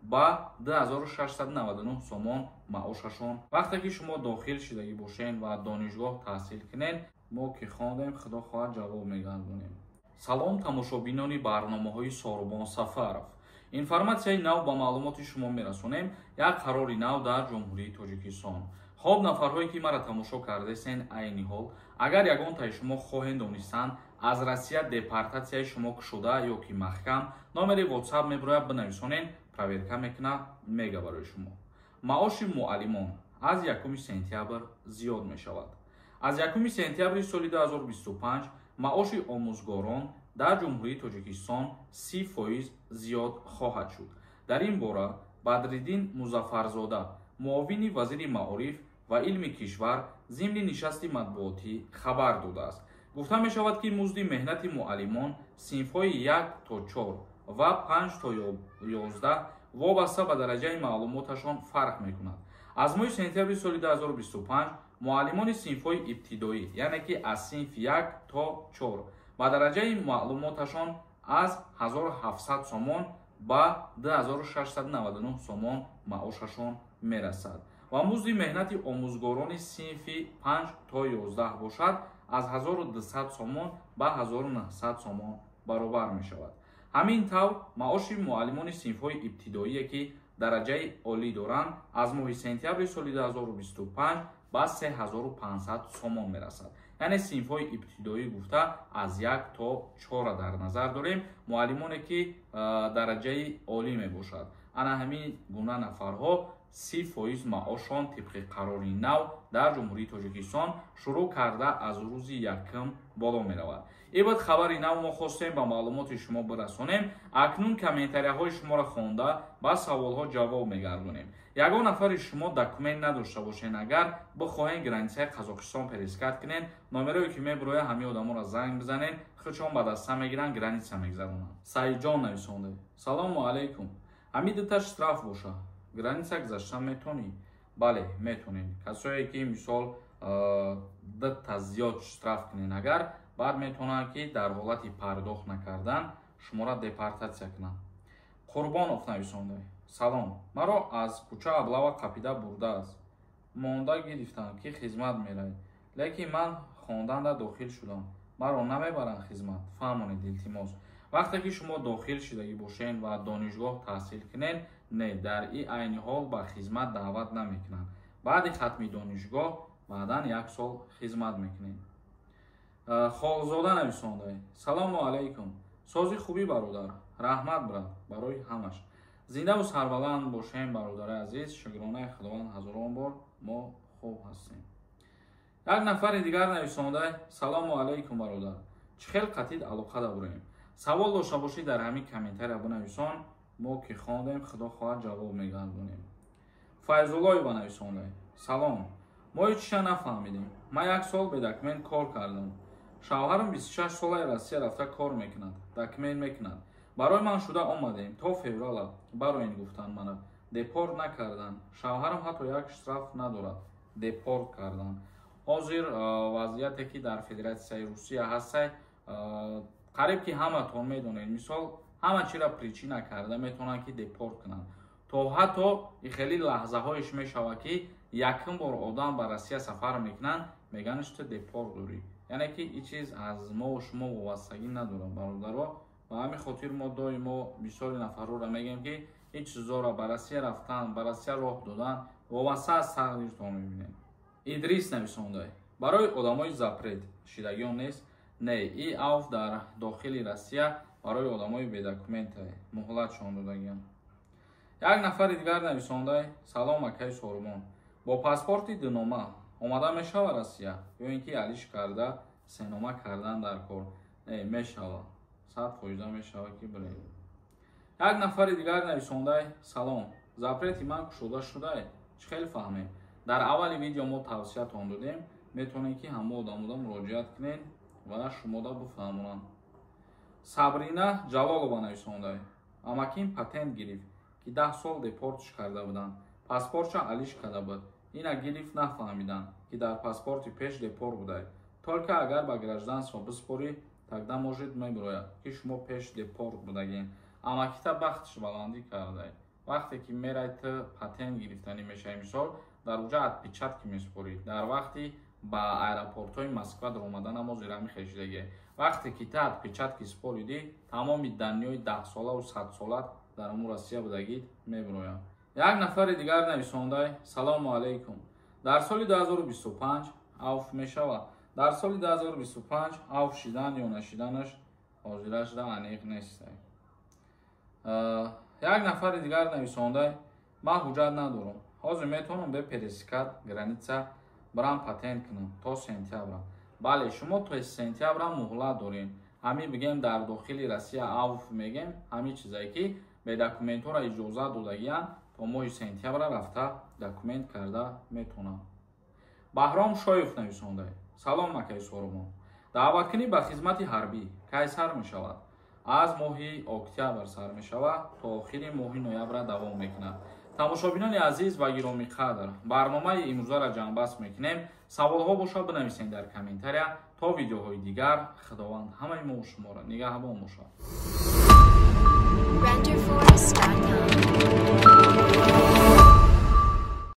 ба 2699 сомон маошашон. Вақте ки шумо дохил шидагӣ бошен ва донишгоҳ таҳсил кунед, мо ки хондем, худо хоҳад, ҷавоб мегардонем. Салом, тамошобинони барномаҳои Сорубон Сафаров. Информатсияи нав ба маълумоти шумо мерасонем, як қарори нав дар Ҷумҳурии Тоҷикистон. Хоб, нафарҳое ки мара тамошо кардесен, айни ҳол агар ягонтаи шумо хоҳем донистан, аз Россия депортатсияи шумо кушода ё ки маҳкам, номери WhatsApp мебирояд, бинависонен, проверка мекуна, мега барои шумо. Маоши муаллимон аз 1 сентябр зиёд мешавад. Аз 1 сентябри соли 2025 маоши омӯзгорон дар Ҷумҳурии Тоҷикистон 30% зиёд хоҳад шуд. Дар ин бора Бадриддин Музаффарзода, муовини вазири маориф ва илми кишвар, зимни нишасти матбуотӣ хабар додааст. Гуфта мешавад, ки музди меҳнати муаллимон синфҳои 1 то 4 ва 5 то 11 вобаста ба дараҷаи маълумоташон фарқ мекунад. Аз моҳи сентябри соли 2025 муаллимони синфҳои ибтидоӣ, яъне ки аз синф 1 то 4, ба дараҷаи маълумоташон аз 1700 сомон ба 2699 сомон маошашон мерасад ва музди меҳнати омӯзгорони синфи 5 то 11 бошад, аз 1200 сомон ба 1900 сомон баробар мешавад. Ҳамин тавр, маоши муаллимони синфҳои ибтидоие, ки дараҷаи олӣ доранд, аз моҳи сентябри соли 2025 ба 3500 сомон мерасад. Яъне синфҳои ибтидоӣ гуфта аз 1 то 4 дар назар дорем, муаллимоне ки дараҷаи олӣ мебошад. Ана ҳамин гуна нафарҳо 30% маошон тибқи қарори нав дар Ҷумҳурии Тоҷикистон шурӯъ карда аз рӯзи якум боло меравад. Ин буд хабари нав, мо хостем ба маълумоти шумо бирасонем. Акнун комментарияҳои шуморо хонда, ба саволҳо ҷавоб мегардонем. Ягон нафари шумо документ надошта бошен, агар бихоҳен границаи Қазоқистон пересекать кунен, номерое ки мебирояд, ҳамин одаморо занг бизанен, худшон ба даста мегиранд, граница мегзаронанд. Саидҷон нависонде: «Салому алайкум, ҳамин дута штраф боша, граница гузашта метонӣ?» Бале, метонед. Касое ки мисол дута зиёд штраф кунен, агар баъд метавонанд, ки дар ҳолати пардохт накардан шуморо депортатсия кунанд. Қурбонов нависонда: «Салом, маро аз кӯча облава қапида бурдааст, монда гирифтанд, ки хизмат меравед, лекин ман хонданда дохил шудам, маро намебаранд хизмат, фаҳмонед, илтимос». Вақте ки шумо дохил шидагӣ бошед ва донишгоҳ таҳсил кунед, не, дар и айни ҳол ба хизмат даъват намекунанд. Баъди хатми донишгоҳ баъдан як сол хизмат мекунед. Холзода нависонда: «Салому алайкум, сози хубӣ, бародар?» Раҳмат, брат, барои ҳамаш. Зиндаву сарбаланд бошем, бародари азиз. Шукронаи Худованд ҳазорон бор, мо хуб ҳастем. Як нафари дигар нависонда: «Салому алайкум, бародар, чӣ хел қатид алоқа дорем?» Савол дошта бошӣ, дар ҳамин комментария бинависон, мо ки хондем, худо хоҳад, ҷавоб мегардонем. Файзуллоева нависонда: «Салом, мо ҳеҷ чиша нафаҳмидем. Ман як сол бе документ кор кардам. Шавҳарам 26 солаи Россия рафта кор мекунад, документ мекунад. Барои ман шуда омадем, то феврала бароин гуфтан, мана депорт накардан. Шавҳарам ҳатто як штраф надорад, депорт кардан». Ҳозир вазъияте ки дар Федератсияи Русия ҳастай, қариб ки ҳаматон медонед. Мисол, ҳама чиро причина карда метавонанд, ки депорт кунанд. То ҳатто хеле лаҳзаҳоеш мешавад, ки якум бор одам ба Россия сафар мекунанд, мегӯянд, ту депорт дорӣ. Яъне ки ин чиз аз мову шумо вобастагӣ надорад, бародаро. Ба ҳамин хотир мо доимо бисёри нафарҳоро мегӯем, ки ин чизҳоро ба Россия рафтан, ба Россия роҳ додан вобаста аз тақдиртон мебинем. Идрис нависонда: «Барои одамои запрет шидагиён нест?» Не, и авф дар дохили Россия барои одамои бедокумента муҳлатшон додагиям. Як нафари дигар нависонда: «Салом, акаи Сорумон, бо паспорти дунома омада мешава Россия ё ин ки алиш карда сенома кардан дар кор?» Не, мешава, 100% мешава, ки биред. Як нафари дигар нависонда: «Салом, запрети ман кушода шудае, чӣ хел фаҳмем?» Дар аввали видео мо тавсиятон додем, метавонед, ки ҳама одамода муроҷиат кунед ва шумода бифаҳмонанд. Сабрина Ҷалолова нависонда: «Амакин патент гирифт, ки 10 сол депортш карда буданд, паспортша алиш карда буд, ина гирифт, нафаҳмиданд, ки дар паспорти пеш депорт будай. Только агар ба гражданство биспорӣ, тогда может мебирояд, ки шумо пеш депорт будагем». Амакита бахтиш баландӣ кардай. Вақте ки мерай, ту патент гирифтанӣ мешавӣ, мисол, дар уҷа отпечатки месупорӣ. Дар вақти ба аэропортҳои Москва даромадан ҳозир ҳами хешидагие. Вақте ки ту отпечатки супоридӣ, тамоми данныеи 10-солаву 100-сола дар ҳамун Россия будагит мебироянд. Як нафари дигар нависондай: «Салому алайкум, дар соли 2025 авф мешавад?» Дар соли 2025 авф шидан ё нашиданаш ҳозирашда аниқ нест. Як нафари дигар нависондай: «Ман ҳуҷҷат надорам, ҳозир метавонам бе пересекать граница барам патент кунам то сентябра?» Бале, шумо то сентябра муҳлат дорем. Ҳамин бигем, дар дохили Россия авф мегем, ҳамин чизае ки бе документҳоро иҷозат додагиянд, то моҳи сентябра рафта документ карда метавонам. Баҳром Шоев нависонда: «Салом, акаи Соромон, даъваткунӣ ба хизмати ҳарбӣ кай сар мешавад?» Аз моҳи октябр сар мешавад, то охири моҳи ноябра давом мекунад. Тамошобинони азиз ва гиромиқадр, барномаи имрӯзаро ҷамъбаст мекунем. Саволҳо бошад, бинависед дар комментария. То видеоҳои дигар, Худованд ҳамаи мо шуморо нигаҳбон бошад.